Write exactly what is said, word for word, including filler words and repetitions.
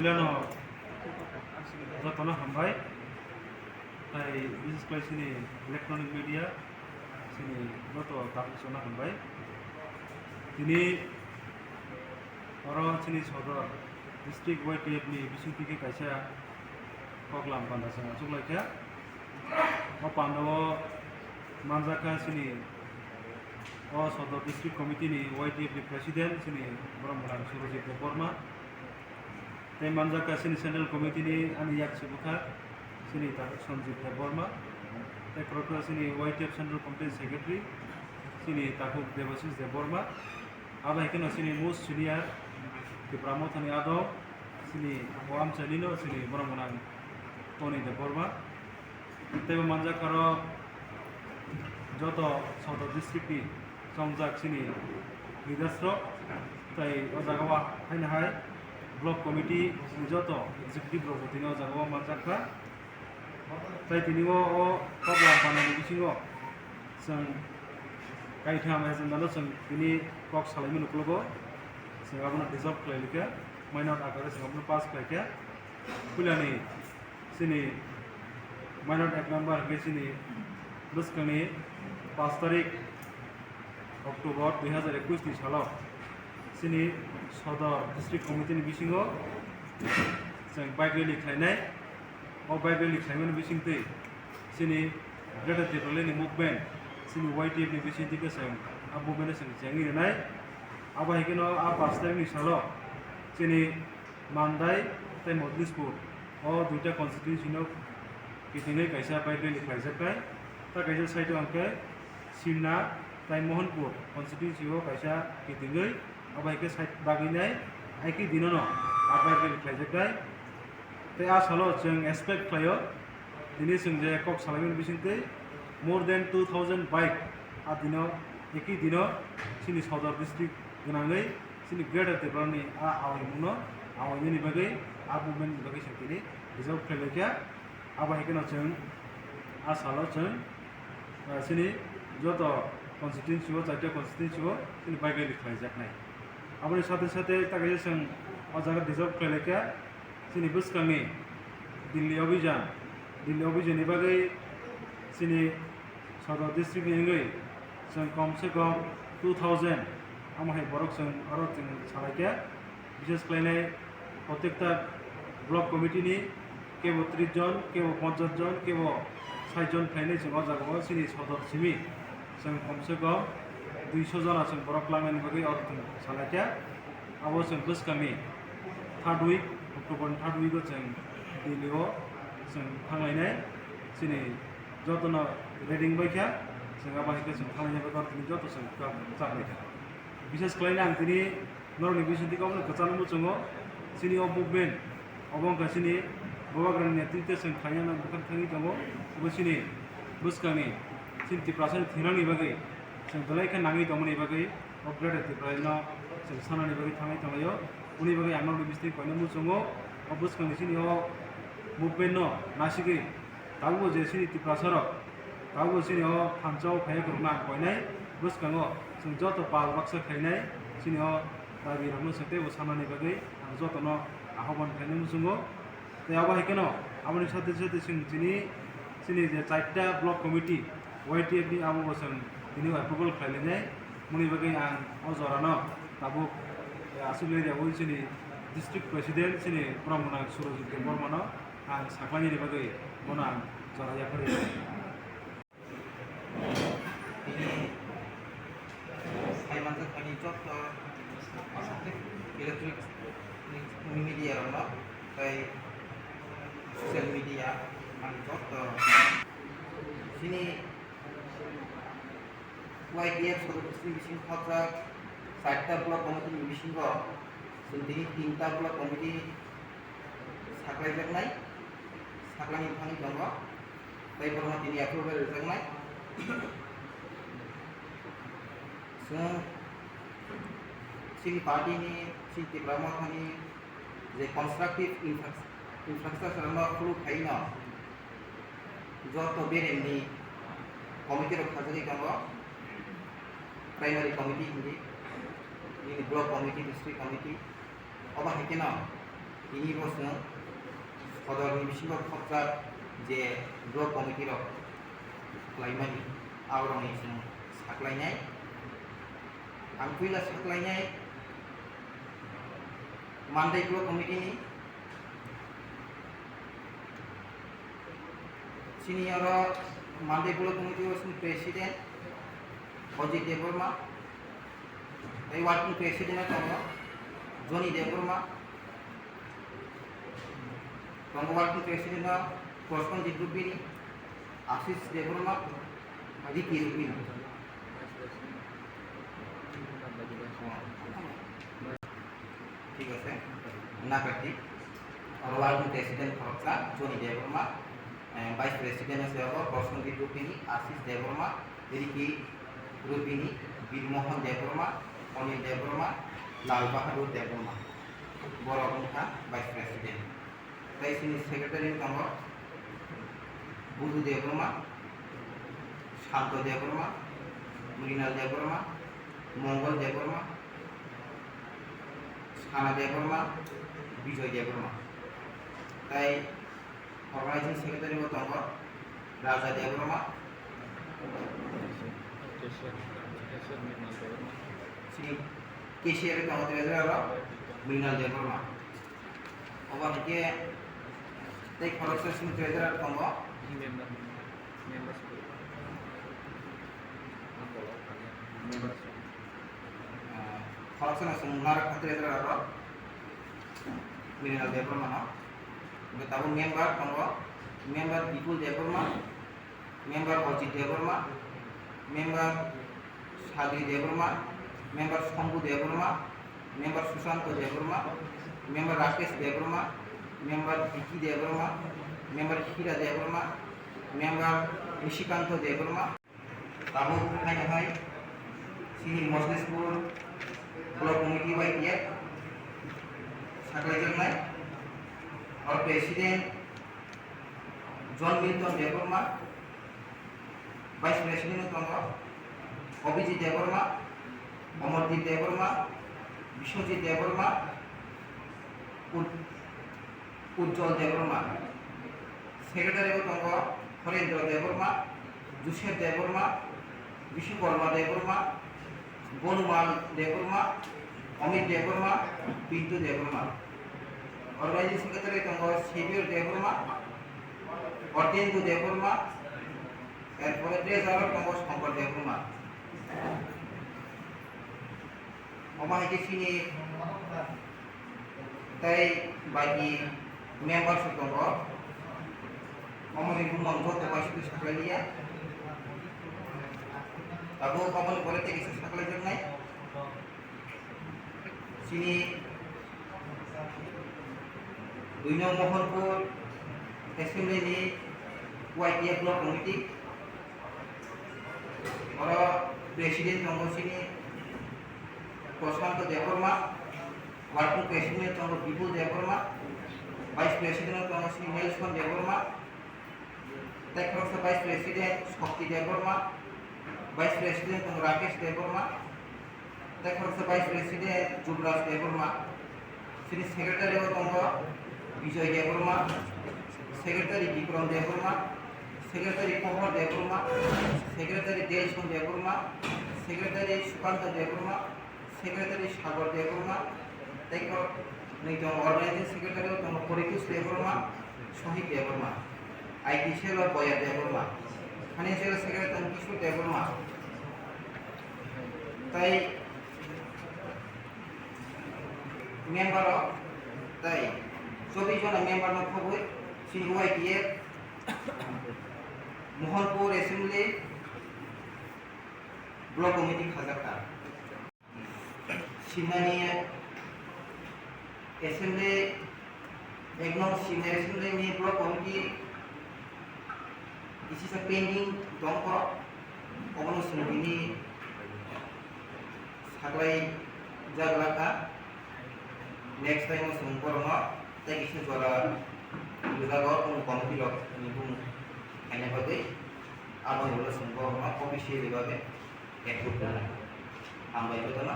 Puilano jotono hambai, tai bises khlai chini electronic media, chini joto tabuk jotono hambai. Tini oro chini Sodor district Y T F ni bisingtwi khe kaisa koklam panda chwng achuk laikha. O pandao manjakha chini o Sodor district committee ni Y T F ni president chini borok mwnang Surojit Debbarma. Tei manjakha chini Central Committee ni ani yak se bwkha chini takhuk Sanjit Debbarma, tei khoroksa chini Y T F Central Committee ni Secretary chini takhuk Debashish Debbarma, abo hai kheno chini most senior Tipra Mothani adong chini o amchaini no chini borok mwnang Tony Debbarma. Tei bo manjak aro joto Sodor district ni chongjak chini leaders rok, tei o jaga o haino hai block committee ni joto executive rok bo tini o jaga o manjak kha. Tei tini o, o koklam panani bisingo chwng kaitham agenda no chwng tini kok salaimani ukologo chwng abono dissolve khlai kha, minor akare chwng abono pass khlai kha. Puilani chini minor ek number hwnkhe chini bwskangni paanch tarik October dui hazar ekwis ni salo chini Sodor District Committee ni bisingo chwng bike rally khlainai. O bike rally khlaimani bisingtwi chini Greater Tipraland ni movement, chini Y T F ni bisingtwi khe chwng a movement no chwng chengwi rwnai. Abo hai kheno a paanch tarik ni salo chini Mandai tei Motlishpur, o duita constituency no kitingwi kaisa bike rally khlaijaknai. Ta kaisa side o hwnkhe Simna tei Mohanpur constituency o kaisa kitingwi, abo hai khe side bagwi nai, hai khe dino no a bike rally khlaijaknai. Tei a salo chwng expect khlaio, tini chwng je kok salaimani bisingtwi more than two thousand bike a dino, ekhi dino chini Sodor district gwnangwi chini Greater Tipraland ni a awaimungno awainani bagwi, a movement ni bagwi chwng tini resolve khlai laikha. Abo hai kheno chwng a salo chwng, ah, chini joto constituency o, chaita constituency o chini bike rally khlaijaknai. Aboni sathe sathe ta kaisa chwng o jaga resolve khlai laikha. Chini bwskangni Delhi Abhijan, Delhi Abhijan ni bagwi chini Sodor district ni wngwi chwng kom se kom two thousand amo hai borok chwng aro chwng salaikha. Bises khlainai protekta block committee ni kebo tris jon, kebo ponchas jon, kebo sait jon khlainai chwng o jaga o chini Sodor simi chwng kom se kom duiso jona chwng borok langmani bagwi aro chwng salaikha. Abo chwng bwskangni third week, October ni third week o chwng Delhi o chwng thanglainai. Chini jotono ready wngbaikha, chwng abo hai khe chwng thanglainai bagwi aro chini joto chwng kha-, chaplaikha. Bises khlainai ang tini norokni bisingtwi kok no kwchangno muchungo, chini o movement obo wngkha chini Bubagrani netrite chwng khlaina bwkhak thangwi tongo, obo chini bwskangni chini Tiprasani thinangni bagwi chwng belai khe nangwi tongmani bagwi o Greater Tipraland no chwng sanani bagwi thangwi tonglaio. Uni bagwi ang norokni bisingtwi koino muchungo, o bwskangni chini o movement no nasigwi tabukbo je chini Tiprasarok tabukbo chini o thansa o phaiwi kwrwngno ang koinai. Bwskango chwng joto pal baksa khlainai, chini o dabi rokno chwng teibo sanani bagwi ang jotono ahoban khlainai muchungo. Tei abo hai kheno aboni sathe sathe chwng chini, chini je chaita block committee Y T F ni abo bo chwng tini approval khlai lainai. Moni bagwi ang o jorano tabuk, eh, aswk le rwui chini district president chini borok mwnang Surojit Debbarmano ang saklainani bagwi bono ang jora yapharwi. Tini sai manjakmani joto electronic media rokno tei social media ani joto chini Y T F Sodor District ni bising khoroksa chaita block committee ni bisingo chwng tini tinta block committee saklaijaknai, saklangwi thangwi tongo, tei borokno tini approval rijaknai. Chwng chini party ni, chini Tipra Mothani je constructive infra-, infrastructure no khuluk phaino joto beremni committee rok khajagwi tongo, primary committee hindi, nini block committee, district committee, obo hai kheno Tini bo chwng sodorni bisingo khopjak je block committee rok khlaimani, aborokni chwng saklainai. Ang puila saklainai Mandai block committee ni. Chini oro Mandai block committee o chini president Ajit Debbarma, tei working president o tongo Johnny Debbarma, tongo working president o Prosenjit Rupini, Ashish Debbarma, Ricky Rupini. Thik ase, nakati. Oro working president khoroksa Johnny Debbarma, eh, vice president ase abo Prosenjit Rupini, Ashish Debbarma, Ricky Rupini, Birmohon Debbarma, Anil Debbarma, Lal Bahadur Debbarma. Borok wngkha vice president. Tei chini secretary tongo Budu Debbarma, Santo Debbarma, Mrinal Debbarma, Mongol Debbarma, Sana Debbarma, Bijoy Debbarma. Tei organizing secretary bo tongo Raja Debbarma, chini cashier tongo treasurer o Mrinal Debbarma. Obo hai khe tei khoroksa chini treasurer tongo. Member, member. Ah, khoroksa no chwng narwkha treasurer abo Mrinal Debbarma no. Hingkhe tabuk member tongo, member Bipul Debbarma, member Ajit Debbarma, member Sagri Debbarma, member Shambhu Debbarma, member Susanto Debbarma, member Rakesh Debbarma, member Vicky Debbarma, member Hira Debbarma, member Nishikanto Debbarma. Tabuk haino hai chini Mojlispur Block Committee bai khe saklaijaknai. Oro President John Milton Debbarma, Vice President tongo Abhijit Debbarma, Amardeep Debbarma, Biswajit Debbarma, Ud-, Ujjwal Debbarma. Secretary o tongo Horendra Debbarma, Joseph Debbarma, Biswakarma Debbarma, Bonumal Debbarma, Amit Debbarma, Pintu Debbarma. Organizing secretary tongo Xavier Debbarma, Ordendu Debbarma, erpore treasurer tongo Shankar Debbarma. Omo hai khe chini tei baki members rok tongo. Omo ni bumung joto bai sidi saklai liya. Tabuk omo ni pore tei kisa saklai jaknai. Chini dui nong Mohanpur Assembly ni Y T F Block Committee. Oro President tongo chini Prashanto Debbarma, Working President tongo Bipul Debbarma, Vice President tongo chini Nelson Debbarma, tei khoroksa Vice President Shakti Debbarma, Vice President tongo Rakesh Debbarma, tei khoroksa Vice President Jubraj Debbarma, chini Secretary o tongo Bijoy Debbarma, Secretary Bikram Debbarma, Secretary Pohor Debbarma, Secretary Delson Debbarma, Secretary Sukanta Debbarma, Secretary Sagar Debbarma, tei khoroknwi tongo Organizing Secretary o tongo Porikus Debbarma, Sohit Debbarma, I T cell o Boya Debbarma, Financial Secretary tongo Kishore Debbarma, tei member o tei chobbish jona member no khobwi chini Y T F Mohanpur Assembly Block Committee khajakha. Sinani Assembly, ek nong Sinani Assembly ni Block Committee kisa pending tongkho, obono chwng tini saklai jaglakha. Next time o chwng borokno tei kisa jora rwjago, omo committee rok ni bumung khaina bagwi, aboni ulo chwng borokno officially bagwi approve rwnai. Hambai jotono.